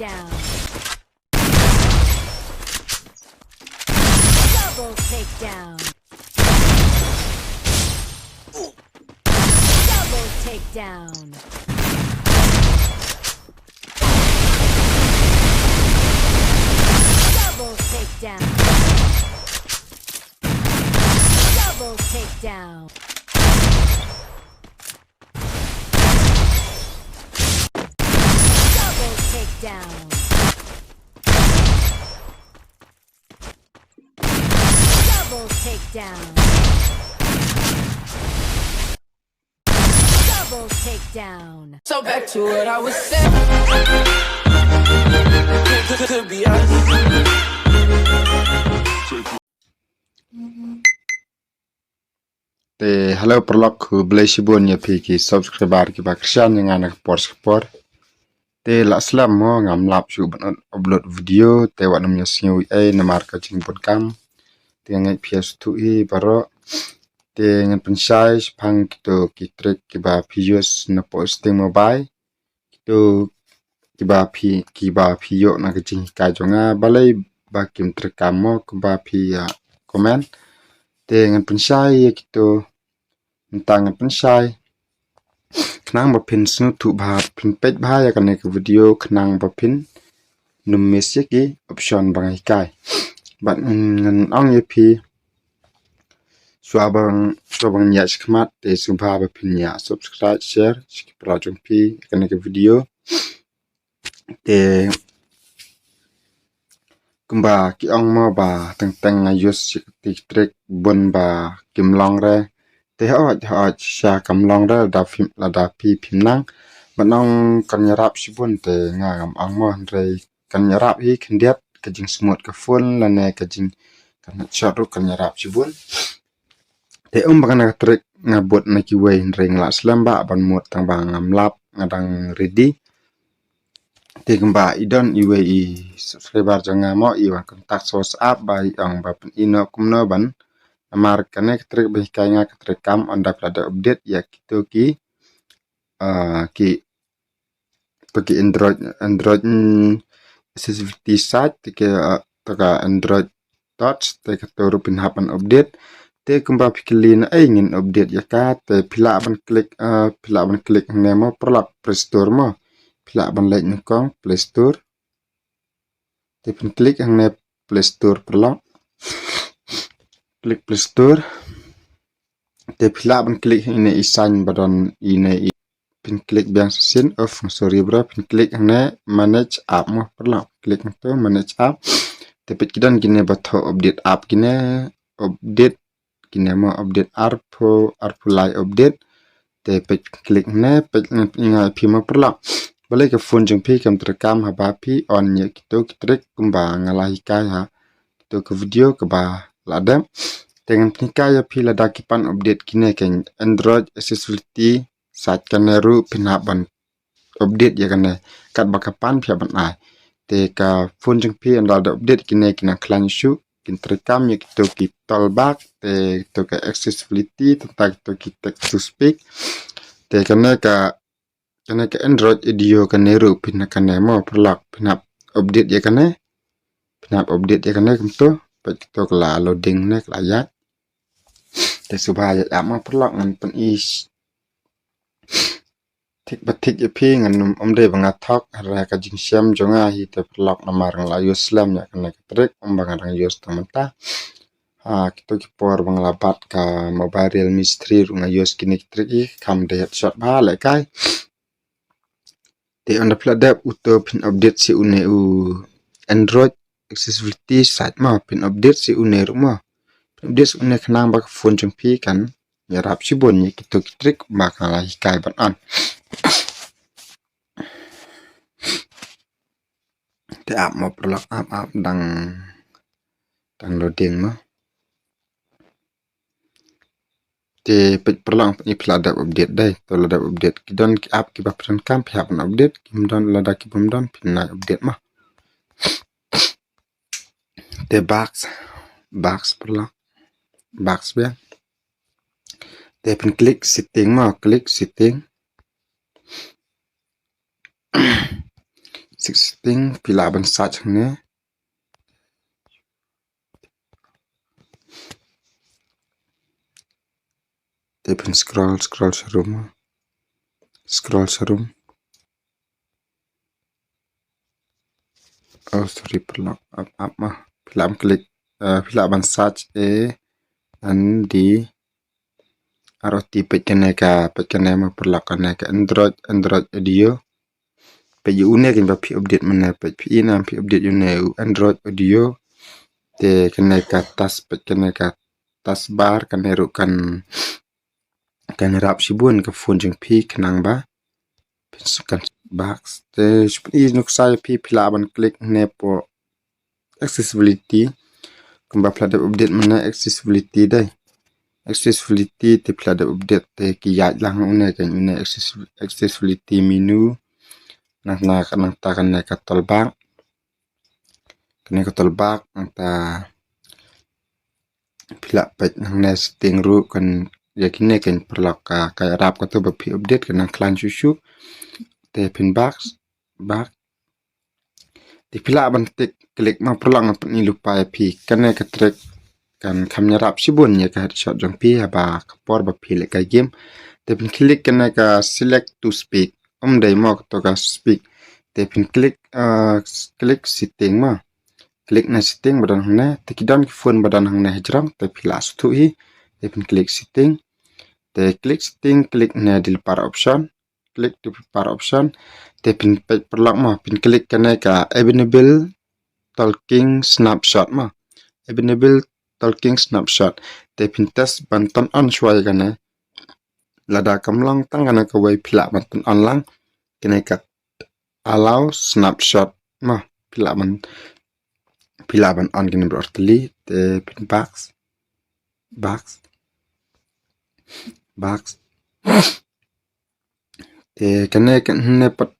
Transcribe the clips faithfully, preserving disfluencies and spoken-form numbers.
down. Double takedown. Double takedown. Double takedown. Double takedown. Double takedown. Double takedown. Double takedown. So back to what I was saying. Could, could, could be us. Te hello paralok, khublei shibun ïa phi ki subscriber kiba kyrshan ïa nga na ka por sha ka por. Te la slem mo ngam lap shuh ban upload video, te wat nym ïa sngew ei namar ka jingbun kam. Te nga ngeit phi ïa sngewthuh hi baroh. Te ngan pynshai shaphang kito ki trick kiba phi use na posting mobile. Kito kiba phi, kiba phi ïoh na ka jinghikai jong nga, balei ba kim treikam mo, kumba phi ïa comment. Te ngan pynshai ïa kito, mynta ngan pynshai. Khnang ba phin sngewthuh bha, phin peit bha ïa kane ka video, khnang ba phin nym miss ïa ki option ba nga hikai. Bad ngan ong ïa phi, shuwa ban, shuwa ban ïa shikmat, te sngewbha ba phin ïa subscribe, share sha ki para jong phi ïa kane ka video. Te kumba ki ong mo ba teng teng nga use ïa ki trick bun ba kim long re. Te hooid hooid shisha kam long re, lada phim, lada phi phim nang. Ban ong kan ïarap shibun te nga ngam ong mo, hynrei kan ïarap hi khyndiat, ka jingsmooth ka phone lane ka jing, kan headshot ruh kan ïarap shibun. Te um ba kane ka trick nga bud na kiwei hynrei nga la slem ba ban mut tang ba ngam lap, nga dang ready. Te kumba i don iwei i subscriber jong nga mo, i wan contact WhatsApp ba i ong ba pyn-i noh kumno ban. Namar kane ka trick ba hikai nga ka treikam, ynda phi la dep update ïa kito ki, ah, ki, to ki Android, Android, mm, accessibility site, te ki, ah, to ka Android Touch, te kato ruh phin hap ban update. Te kumba phi kylli na ei ngin update ïa ka, te phi lah ban klik, ah, phi lah ban klik hangne mo paralok, Play Store mo. Phi lah ban leit nyngkong Play Store. Te phin klik hangne Play Store paralok. Klik Play Store. Te phi lah ban klik hangne i sign ba don ine i, phin klik biang shisien, oh, sorry bro, phin klik hangne manage app mo paralok. Klik hangto manage app. Te peit ki don kine ba thoh update app kine, update kine mo, update arphew, arphew lai update. Te peit phin klik hangne, peit ngan pyn-i ïa phi mo paralok. Balei ka phone jong phi kam treikam haba phi on ïa kito ki trick kumba nga la hikai ha kito ki video kaba la dep. Te ngan pynhikai ïa phi lada ki pan update kine, ka Android accessibility site kane ruh phin hap ban update ïa kane. Katba ka pan phi hap ban ai. Te ka phone jong phi ynda la dep update kine ki nang khlaiñ shuh, kin treikam ïa kito ki talkback, te kito ka accessibility, tang kito ki text to speech. Te kane ka, kane ka Android Audio kane ruh phin, kane mo paralok, phin hap update ïa kane. Phin hap update ïa kane kumto, peit kito ka la loading ne ka la ïaid. Te sngewbha ïa app mo paralok, ngan pyn-i thik ba thik ïa phi, ngan ym, ym dei ba nga thok, hynrei ka jingshem jong nga hi te paralok, namar nga la use slem ïa kane ka trick, ym ba nga dang use tang mynta. Ha kito ki por ba nga la bat ka mobile Realme three ruh nga use kine ki trick hi, kam dei headshot bha lehkai. Te ynda phi la dep uto phin update sha une u Android accessibility site mo, phin update sha une ruh mo. Phin update sha une khnang ba ka phone jong phi kan ïarap shibun ïa kito ki trick ba nga la hikai ban on. Te app mo paralok, app, app dang, dang loading mo. Te peit paralok, peit phi la dep update dei, to la dep update. Ki don ki app kiba phi donkam phi hap ban update, kim don, lada ki bym don phin nai update mo. Te back, back paralok, back biang. Te phin klik setting mo, klik setting. Basic setting, phi lah ban search hangne. Te phin scroll, scroll sharum. Scroll sharum. Oh, sorry, paralok, ap, ap ma. Phi lah ban click, eh, phi lah ban search A N D R O T, peit kane ka, peit kane ma paralok, kane ka Android, Android Audio. Peit ïa une keiñ ba phi update mynne, peit phi i nam phi update ïa une u Android Audio. Te kane ka task, peit kane ka taskbar, kane ruh kan, kan ïarap shibun ka phone jong phi khnang ba phin shu kan back. Te shu pyni nuksa ïa phi, phi lah ban click hangne hapoh accessibility. Kumba phi la dep update mynne accessibility dei. Accessibility te phi la dep update te ki ïaid lang une keiñ, une access-, accessibility menu. Nangta, nangta kane ka toolbar. Kane ka toolbar, nangta phi lah peit hangne setting ruh kan, ïa kine keiñ paralok, ka, ka ïarap kato ba phi update, ka nang khlaiñ shuh shuh. Te phin back, back. Te phi lah ban tick click ma paralok, nga pyni lypa ïa phi. Kane ka trick kan kham ïarap shibun ïa ka headshot jong phi haba ka por ba phi lehkai game. Te phin click kane ka select to speak. Ym dei mo kato ka speak. Te phin click, eh, click setting ma. Click na setting ba don hangne. Te ki don ki phone ba don hangne hajrong, te phi lah sngewthuh hi. Te phin click setting. Te click setting, click na developer option. Click developer option. Te phin peit paralok ma, phin click kane ka enable talking snapshot ma. Enable talking snapshot. Te phin test ban turn on shuwa ïa kane. Lada kam long tang kane kawei, phi lah ban turn on lang. Kane ka allow snapshot ma, phi lah ban, phi lah ban on kane baroh artylli. Te phin back, back, back. Te kane, kane pat,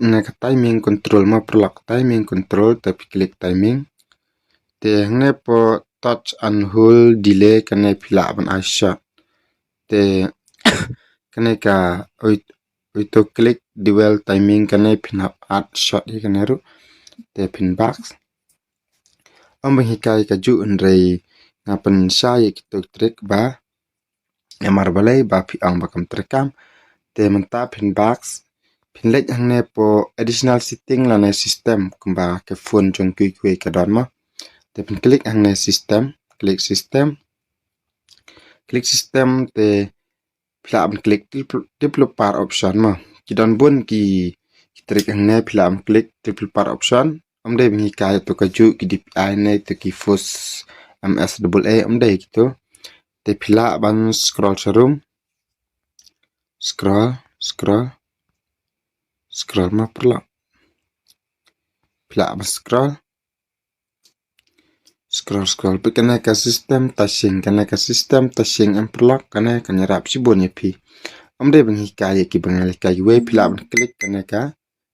kane ka timing control ma paralok, timing control, te phi click timing. Te hangne hapoh touch and hold delay, kane phi lah ban ai short. Te kane ka auto, auto click dwell timing, kane phin hap add short hi kane ruh. Te phin back. Ym ban hikai kajuh hynrei nga pynshai ïa kito ki trick ba, namar balei ba phi ong ba kam treikam. Te mynta phin back, phin leit hangne hapoh additional setting lane system, kumba ka phone jong kiwei kiwei ka don ma. Te phin click hangne system, click system. Click system te phi lah ban click develop-, developer option ma. Ki don bun ki, ki trick hangne, phi lah ban click developer option. Ym dei ban hikai ïa kito kajuh ki D P I ne kito ki force M S double A, ym dei kito. Te phi lah ban scroll sharum. Scroll, scroll. Scroll ma paralok. Phi lah ban scroll. Scroll, scroll. Peit kane ka system tracing, kane ka system tracing em paralok, kane kan ïarap shibun ïa phi. Ym dei ban hikai ïa ki ba nga lehkai kiwei, phi lah ban click kane ka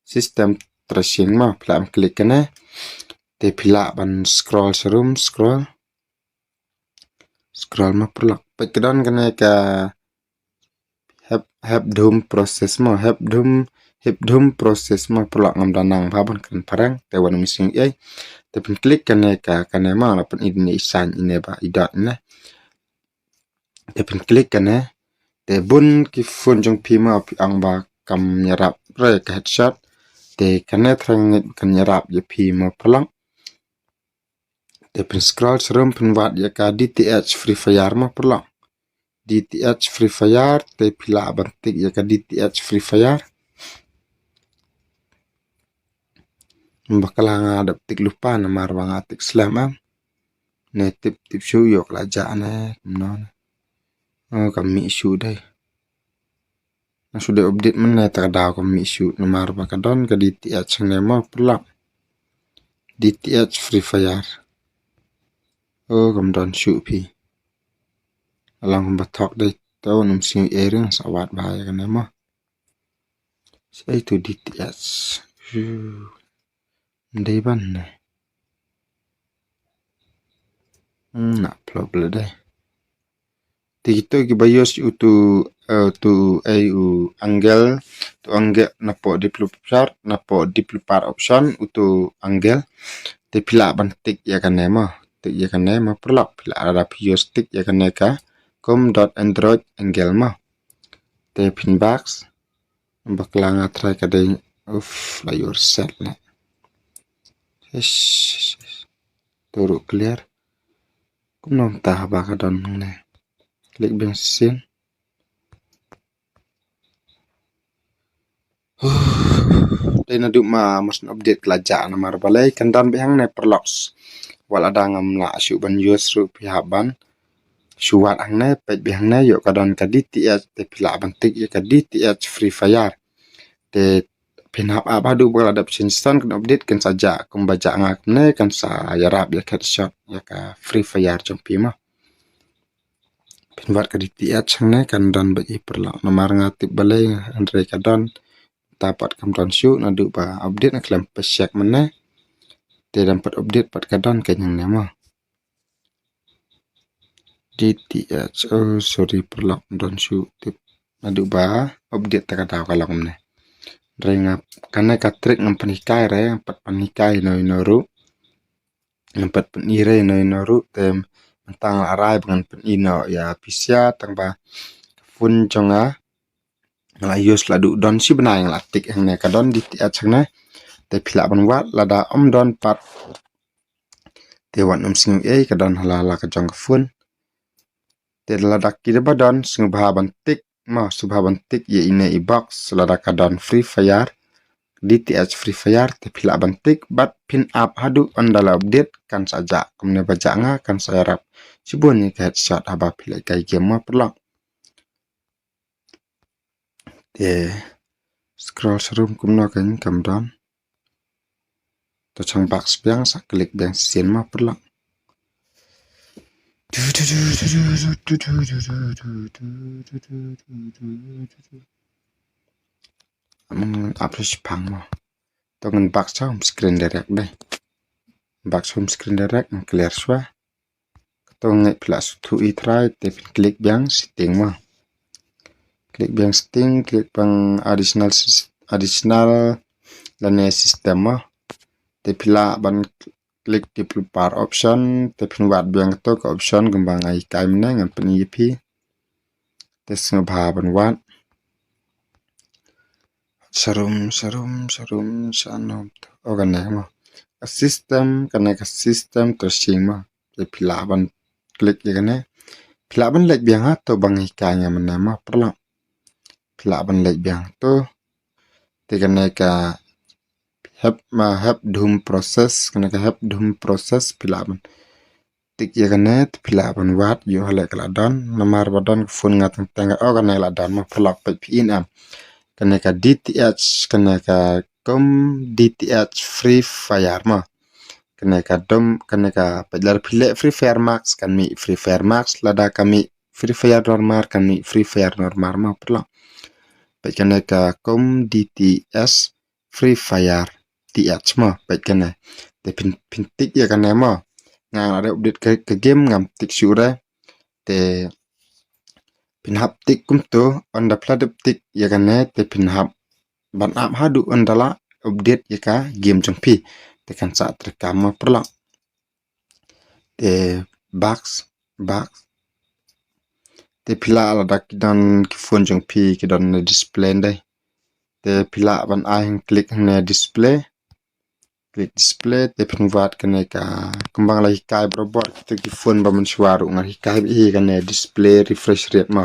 system tracing ma, phi lah ban click kane. Te phi lah ban scroll sharum, scroll. Scroll ma paralok. Peit ka don kane ka Hep, hep dhum process mo, hep dhum, hep dhum process mo paralok, ngam da nang bha ban kren phareng, te wan ym sngewsih ei. Te phin click kane ka, kane mo, la pyni ine i sign ine ba i dot ine. Te phin click kane, te bun ki phone jong phi mo phi ong ba kam ïarap re ka headshot. Te kane thrang ngeit kan ïarap ïa phi mo paralok. Te phin scroll sharum phin wad ïa ka D T H Free Fire mo paralok. D T H Free Fire, te phi lah ban tick ïa ka D T H Free Fire. Ba ka la nga dep tick lypa namar ba nga tick slem em. Ne tip tip shu ïoh ka la jah ne kumno ne. Oh, ka mih shu dei. Nga shu dei update mynne ta ka daw ka mih shu namar ba ka don ka D T H hangne mo paralok. D T H Free Fire. Oh, kam don shu phi. Alang kumba thok dei to, nym sngew ei ring sa wad bha ïa kane mo. Sa ei tu D T H. Shu. Ndei ban ne. Hmm, na plop le dei. Te kito kiba use utu eh, utu ei u angle, utu angle napoh developer, napoh developer option, utu angle. Te phi lah ban tick ïa kane mo. Tick ïa kane mo paralok, phi lah lada phi use tick ïa kane ka kum dot Android angle mo. Te phin back. Bakla nga try ka dei, uf, la ïoh reset la. Ish, ish, ish. Turu clear. Kumno mynta haba ka don hangne. Click biang shisien. Dei naduh ma mos update ka la jah namar balei kan don beit hangne paralok. Wat lada ngam lah shuh ban use ruh phi hap ban shu wad hangne, peit beit hangne, ïoh ka don ka D T H, te phi lah ban tick ïa ka D T H Free Fire. Te phin hap ap haduh ba la dep shisien kan update kan sa jah, kumba jah nga kumne kan sa ïarap ïa ka headshot ïa ka Free Fire jong phi mo. Phin wad ka D T H hangne kan don beit hi paralok namar nga tip balei hynrei ka don. Mynta pat kam don shuh naduh ba update, nga khlem peit check mynne. Te dang pat update pat ka don ka hangne mo. D T H, oh sorry paralok, don shuh tip naduh ba update ta ka daw ka long mynne. Hynrei nga kane ka trick ngam pynhikai re, ngam pat pynhikai ïano ïano ruh. Ngam pat pyni re ïano ïano ruh, te mynta nga la rai ba ngan pyni noh ïa phi sha, tang ba ka phone jong nga nga la use la duh don shi bnai, nga la tick hangne ka don D T H hangne. Te phi lah ban wad, lada ym don pat te wat nym sngew ei, ka don ha la la ka jong ka phone. Te lada ki dei ba don, sngewbha ban tick mo, sngewbha ban tick ïa ine i box lada ka don Free Fire, D T H Free Fire, te phi lah ban tick bad phin ap haduh ynda la update kan sa jah, kumne ba jah nga kan sa ïarap shibun ïa ka headshot haba phi lehkai game mo paralok. Te scroll sharum kumno kan kam don. To chang back biang, sa click biang shisien mo paralok. Mun ap shiphang mo. To ngan back sha home screen direct dei. Back sha home screen direct, ngan clear shuwa. Kato ngi phi lah shu thuh i trai, te phin click biang setting mo. Click biang setting, click biang additional sys-, additional lane system mo. Te phi lah ban click developer option, te phin wad biang kato ka option kumba nga hikai mynne, ngan pyni ïa phi. Te sngewbha ban wad. Sharum, sharum, sharum, sharum. Oh, kane mo. Ka system, kane ka system tracing mo. Te phi lah ban click ïa kane. Phi lah ban leit biang ha to ba nga hikai nga mynne mo paralok. Phi lah ban leit biang to. Te kane ka help, ma help dhum process, kane ka help dhum process phi lah ban tick ïa kane, te phi lah ban wad, ïoh ha leh ka la don, namar ba don ka phone nga teng teng, oh kane la don mo paralok, peit phi in em. Kane ka D T H, kane ka kum D T H Free Fire mo. Kane ka dom, kane ka peit lada phi leh Free Fire Max kan mih Free Fire Max, lada ka mih Free Fire normal kan mih Free Fire normal mo paralok. Peit kane ka kum D T H Free Fire T H mo, peit kane. Te phin, phin tick ïa kane mo. Nga nga la dep update ka, ka game ngam tick shuh re. Te phin hap tick kumto, ynda phi la dep tick ïa kane, te phin hap ban ap haduh ynda la update ïa ka game jong phi. Te kan sa treikam mo paralok. Te back, back. Te phi lah lada ki don ki phone jong phi ki don ne display ndei. Te phi lah ban ai click ne display. Click display, te phin wad kane ka, kumba nga la hikai barabor, kito ki phone ba mynshuwa ruh nga hikai beit hi kane display refresh rate mo.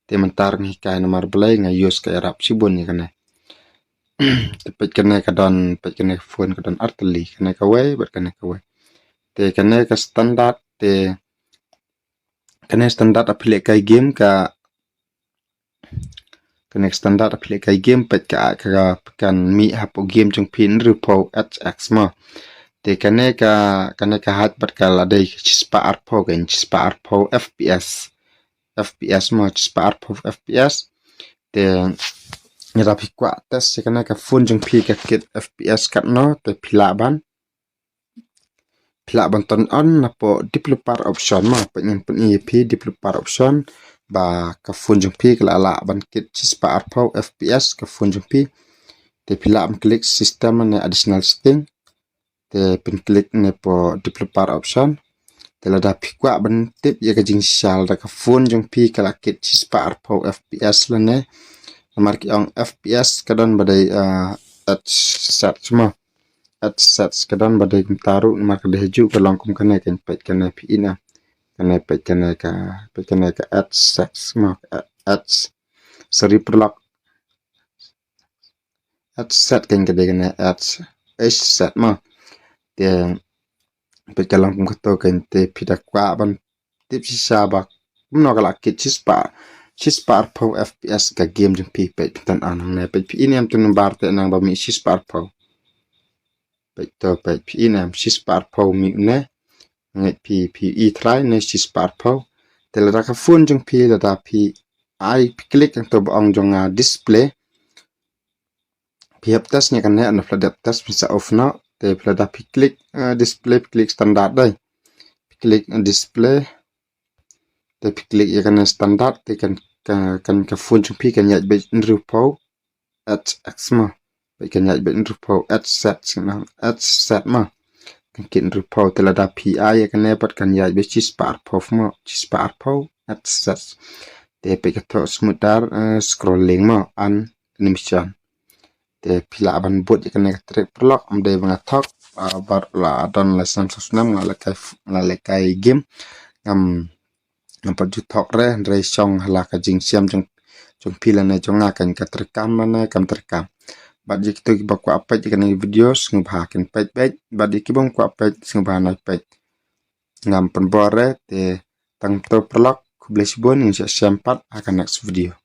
Te mynta nga hikai namar balei nga use ka ïarap shibun ïa kane. Te peit kane ka don, peit kane ka phone ka don artylli, kane kawei bad kane kawei. Te kane ka standard, te kane standard ha phi lehkai game ka, kane ka standard ha phi lehkai game, peit ka, ka, ka kan mih hapoh game jong phi hynriewphew H X mo. Te kane ka, kane ka height bad ka la dei shispah arphew, ka shispah arphew F P S. F P S mo, shispah arphew F P S. Te lada phi kwah test ïa kane ka phone jong phi ka kit F P S katno, te phi lah ban, phi lah ban turn on napoh developer option mo. Peit ngan pyni ïa phi developer option. ba ka phone jong phi ka la lah ban kit shispah arphew F P S ka phone jong phi. Te phi lah ban click system ne additional setting. Te phin click ne hapoh developer option. Te lada phi kwah ban tip ïa ka jingshisha lada ka phone jong phi ka la kit shispah arphew F P S lane. Namar ki ong F P S ka don ba dei, ah, headset mo. Headset ka don ba dei kumta ruh namar ka dei ha juh ka long kum kane, kan peit kane phi i ne. Kane peit kane ka, peit kane ka headset mo, heads. Sorry paralok. Headset kan ka dei kane heads. Headset mo. Te peit ka long kum kato kan, te phi da kwah ban tip shisha ba kumno ka la kit shispah, shispah arphew F P S ka game jong phi. Peit pyntan hangne, peit phi i ne em tu number te nang ba mih shispah arphew. Peit to, peit phi i ne em shispah arphew mih ne. Ngeit phi, phi i trai ne shispah arphew. Te lada ka phone jong phi lada phi ai phi click hangto ba ong jong nga display. Phi hap test ne kane, lada phi la dep test phin sa off noh. Te phi lada phi click, eh, display, phi click standard dei. Phi click, eh, display. Te phi click ïa kane standard te kan, ka, kan ka phone jong phi kan ïaid beit hynriewphew H X mo. Beit kan ïaid beit hynriewphew H Z, H Z mo. Kan kit hynriewphew, te lada phi ai ïa kane pat kan ïaid beit shispah arphew mo, shispah arphew H Z. Te peit ka thoh smoother, eh, scrolling mo, animation. Te phi lah ban bud ïa kane ka trick paralok, ym dei ba nga thok, ah, bad la don la snem saw snem nga lehkai, nga lehkai game. Ngam, ngam pat ju thok re, hynrei shong ha la ka jingshem jong, jong phi lane jong nga kan ka treikam lane kam treikam. Bad ïa kito kiba kwah peit ïa kane ka video sngewbha kin peit beit, bad ïa kiba ym kwah peit sngewbha ym peit. Ngam pynbor re, te tang to paralok, khublei shibun, ngin sa ïashem pat ha ka next video.